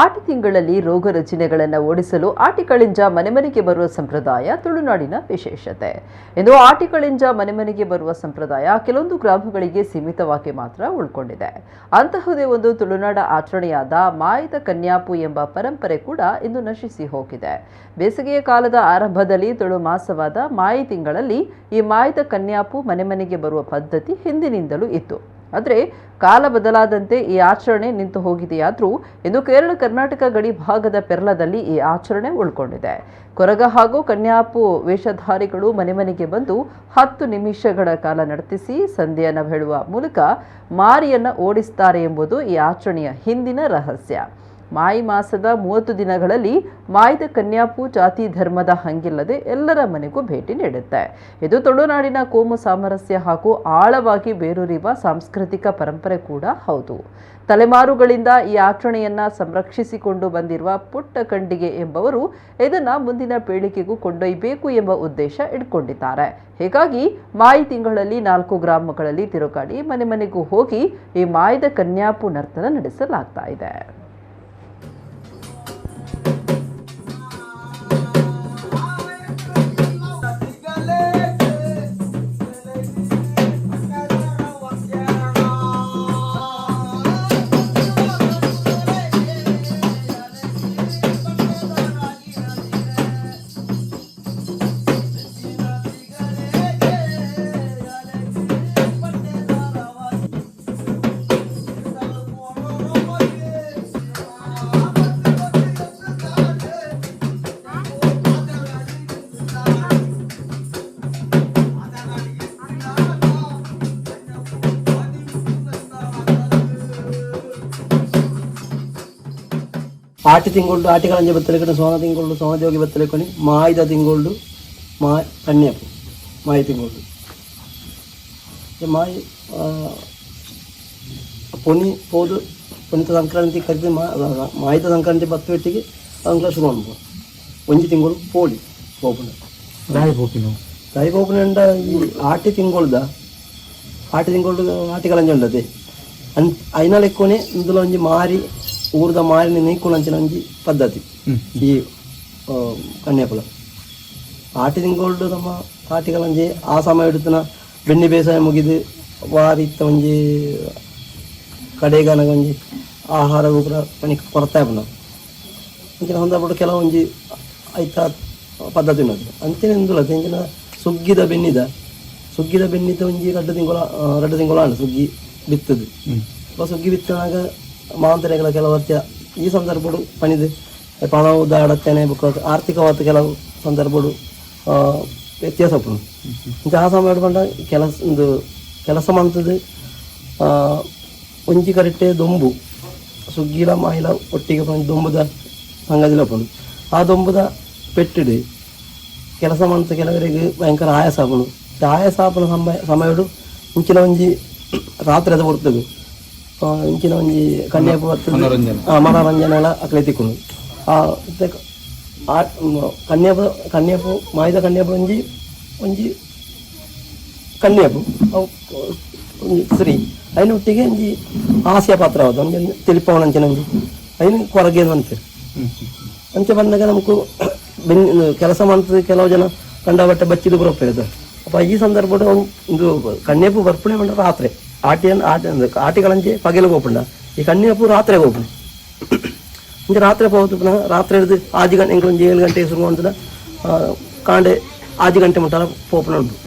ಆಟಿ ತಿಂಗಳಲ್ಲಿ ರೋಗ ರುಜಿನಗಳನ್ನು ಓಡಿಸಲು ಆಟಿಕಳಿಂಜ ಮನೆ ಮನೆಗೆ ಬರುವ ಸಂಪ್ರದಾಯ ತುಳುನಾಡಿನ ವಿಶೇಷತೆ. ಇಂದು ಆಟಿಕಳಿಂಜ ಮನೆ ಮನೆಗೆ ಬರುವ ಸಂಪ್ರದಾಯ ಕೆಲವೊಂದು ಗ್ರಾಮಗಳಿಗೆ ಸೀಮಿತವಾಗಿ ಮಾತ್ರ ಉಳ್ಕೊಂಡಿದೆ. ಅಂತಹುದೇ ಒಂದು ತುಳುನಾಡ ಆಚರಣೆಯಾದ ಮಾಯದ ಕನ್ಯಾಪು ಎಂಬ ಪರಂಪರೆ ಕೂಡ ಇಂದು ನಶಿಸಿ ಹೋಗಿದೆ. ಬೇಸಿಗೆಯ ಕಾಲದ ಆರಂಭದಲ್ಲಿ ತುಳು ಮಾಸವಾದ ಮಾಯಿ ತಿಂಗಳಲ್ಲಿ ಈ ಮಾಯದ ಕನ್ಯಾಪು ಮನೆ ಮನೆಗೆ ಬರುವ ಪದ್ಧತಿ ಹಿಂದಿನಿಂದಲೂ ಇತ್ತು. ಆದರೆ ಕಾಲ ಬದಲಾದಂತೆ ಈ ಆಚರಣೆ ನಿಂತು ಹೋಗಿದೆಯಾದರೂ ಇಂದು ಕೇರಳ ಕರ್ನಾಟಕ ಗಡಿ ಭಾಗದ ಪೆರ್ಲದಲ್ಲಿ ಈ ಆಚರಣೆ ಉಳ್ಕೊಂಡಿದೆ. ಕೊರಗ ಹಾಗೂ ಕನ್ಯಾಪು ವೇಷಧಾರಿಗಳು ಮನೆ ಮನೆಗೆ ಬಂದು 10 ನಿಮಿಷಗಳ ಕಾಲ ನರ್ತಿಸಿ ಸಂಧಿಯನ್ನು ಹೇಳುವ ಮೂಲಕ ಮಾರಿಯನ್ನು ಓಡಿಸ್ತಾರೆ ಎಂಬುದು ಈ ಆಚರಣೆಯ ಹಿಂದಿನ ರಹಸ್ಯ. ಮಾಯಿ ಮಾಸದ 30 ದಿನಗಳಲ್ಲಿ ಮಾಯದ ಕನ್ಯಾಪು ಜಾತಿ ಧರ್ಮದ ಹಂಗಿಲ್ಲದೆ ಎಲ್ಲರ ಮನೆಗೂ ಭೇಟಿ ನೀಡುತ್ತೆ. ಇದು ತುಳುನಾಡಿನ ಕೋಮು ಸಾಮರಸ್ಯ ಹಾಗೂ ಆಳವಾಗಿ ಬೇರೂರಿರುವ ಸಾಂಸ್ಕೃತಿಕ ಪರಂಪರೆ ಕೂಡ ಹೌದು. ತಲೆಮಾರುಗಳಿಂದ ಈ ಆಚರಣೆಯನ್ನ ಸಂರಕ್ಷಿಸಿಕೊಂಡು ಬಂದಿರುವ ಪುಟ್ಟ ಕಂಡಿಗೆ ಎಂಬವರು ಇದನ್ನ ಮುಂದಿನ ಪೀಳಿಗೆಗೂ ಕೊಂಡೊಯ್ಯಬೇಕು ಎಂಬ ಉದ್ದೇಶ ಇಟ್ಕೊಂಡಿದ್ದಾರೆ. ಹೀಗಾಗಿ ಮಾಯಿ ತಿಂಗಳಲ್ಲಿ ನಾಲ್ಕು ಗ್ರಾಮಗಳಲ್ಲಿ ತಿರುಗಾಡಿ ಮನೆ ಮನೆಗೂ ಹೋಗಿ ಈ ಮಾಯದ ಕನ್ಯಾಪು ನರ್ತನ ನಡೆಸಲಾಗ್ತಾ ಇದೆ. ಆಟಿ ತಿಂಗಳು ಆಟಿಕಳಂಜ ಬತ್ತಲೆಕೊಂಡು, ಸೋನ ತಿಂಗಳು ಸೋನಜೋಗಿ ಬತ್ತಲೆకొని, ಮಾಯಿದ ತಿಂಗಳು ಮಾ ಕನ್ಯಾಪು ಮಾಯಿ ತಿಂಗಳು ಮಾಯಿ ಪೊನಿ ಪೋದು ಪೊನಿತ ಸಂಕ್ರಾಂತಿ ಕರಿದು ಮಾಯಿದ ಸಂಕ್ರಾಂತಿ ಬತ್ತು ಪೆಟ್ಟಿಗೆ ಅಂಕ್ಲ ಶುರು ಅನ್ಬೋ ಒಂಜಿ ತಿಂಗಳು ಪೋಳಿ ಪೋಪುನ. ದಾಯಿ ಪೋಪಿನು? ದಾಯಿ ಪೋಪುನಂಡ ಈ ಆಟಿ ತಿಂಗಳ್ದ ಆಟಿ ತಿಂಗಳು ಆಟಿಕಳಂಜ ಉಂಡತೆ ಅನ್ ಐನ ಲೆಕ್ಕೊನೆ ಇಂದುಲ ಒಂಜಿ ಮಾರಿ ಊರ್ದ ಮಾರಿನ ನೀಕುನಂಚಿನ ಒಂಜಿ ಪದ್ಧತಿ. ಈ ಕನ್ಯಾಪುಲ ಆಟಿ ತಿಂಗಳು ನಮ್ಮ ಆಟಿಕಳಂಜೆ ಆ ಸಮಯ ಹಿಡಿತನ ಬೆಣ್ಣೆ ಬೇಸಾಯ ಮುಗಿದು ವಾರಿ ಇತ್ತ ಒಂಜಿ ಕಡೆಗನಗ ಒಂಜಿ ಆಹಾರ ಪೂರ ಪಣಿಕ್ ಕೊರತೆ ಆಪುಂಡು. ಅಂಚಿನ ಸಂದರ್ಭಡ್ ಕೆಲವೊಂಜಿ ಐತ ಪದ್ಧತಿ ಉಂಡು. ಅಂಚನೆ ಇಂದುಲ ಇಂಚಿನ ಸುಗ್ಗಿದ ಬೆನ್ನಿದ ಸುಗ್ಗಿದ ಬೆನ್ನಿದ ಒಂಜಿ 2 ತಿಂಗಳ ಆಂಡ್ ಸುಗ್ಗಿ ಬಿತ್ತದು. ಅಪ್ಪ ಸುಗ್ಗಿ ಬಿತ್ತನಾಗ ಮಾಂತರೆಗಳ ಕೆಲವು ವರ್ಷ ಈ ಸಂದರ್ಭಡು ಪಣಿದು ಪಣವು ದಾಡತ್ತೇನೆ ಬೊಕ್ಕ ಆರ್ಥಿಕವಾದ ಕೆಲವು ಸಂದರ್ಭಡು ವ್ಯತ್ಯಾಸ ಉಪ್ಪುಂಡು. ಇಂಚ ಆ ಸಮಯ ಪಂಡ ಕೆಲಸ ಇಂದು ಕೆಲಸ ಮಂತದು ಒಂಜಿ ಕರೆಕ್ಟ್ ದೊಂಬು ಸುಗ್ಗಿಲ ಮಾಯಿಲ ಒಟ್ಟಿಗೆ ಪಂಡ ದೊಂಬುದ ಸಂಗತಿಲ ಉಪ್ಪುಂಡು. ಆ ದೊಂಬುದ ಪೆಟ್ಟಿಡು ಕೆಲಸ ಮಂತ ಕೆಲವರಿಗೆ ಭಯಂಕರ ಆಯಾಸ ಆಪುಂಡು. ಆಯಾಸ ಆಪುನ ಸಮಯ ಸಮಯಡು ಇಂಚಿನ ಒಂಜಿ ರಾತ್ರಿ ಬರ್ತದೆ ಇಂಚಿನ ಒಂಜಿ ಕನ್ಯಾಪು ಬರ್ತದೆ. ಮನೋರಂಜನೆ. ಆ, ಮನೋರಂಜನೆ ಎಲ್ಲ ಅಕ್ಲೆ ತಿಕ್ಕುಂಡು. ಆ ಇತ್ತೆ ಆ ಕನ್ಯಾಪು ಕನ್ಯಾಪು ಮಾಯಿದ ಕನ್ಯಾಪು ಒಂಜಿ ಒಂಜಿ ಕನ್ಯಾಪು ಅವು ಒಂಜಿ ಸ್ತ್ರೀ ಐನ ಒಟ್ಟಿಗೆ ಒಂಜಿ ಹಾಸ್ಯ ಪಾತ್ರ ಆವದು ಒಂಜಿ ತಿಳಿಪವನಂಚಿನ ಒಂಜಿ ಐನ್ ಕೊರಗೆ ಅಂತೆ. ಅಂಚೆ ಬಂದಾಗ ನಮಕು ಬೆನ್ ಕೆಲಸ ಮಾಡ್ತದೆ. ಕೆಲವು ಜನ ಕಂಡ ಬಟ್ಟೆ ಬಚ್ಚಿದು ಬರೋಪೇದು. ಅಪ್ಪ ಈ ಸಂದರ್ಭಡ್ ಒಂದು ಕನ್ಯಾಪು ಬರ್ಪುಣೆ ಪಂಡ ರಾತ್ರಿ ಆಟಿ ಆಟಿ ಆಟಿಗಳಂಚೆ ಪಗೆಲು ಪೋಪುಂಡ. ಈ ಕನ್ಯಾಪು ರಾತ್ರಿ ಪೋಪುಂಡು. ಇಂಚ ರಾತ್ರಿ ಪೋತು ಪುನಃ ರಾತ್ರಿ ಹಿಡ್ದು 6 ಗಂಟೆ, ಎಂಕುಲು ಒಂಜಿ 7 ಗಂಟೆಗೆ ಶುರು ಮಾಡ್ತದ ಕಾಂಡೆ 6 ಗಂಟೆ ಮುಟ್ಟಾಲ ಪೋಪುನ ಉಂಟು.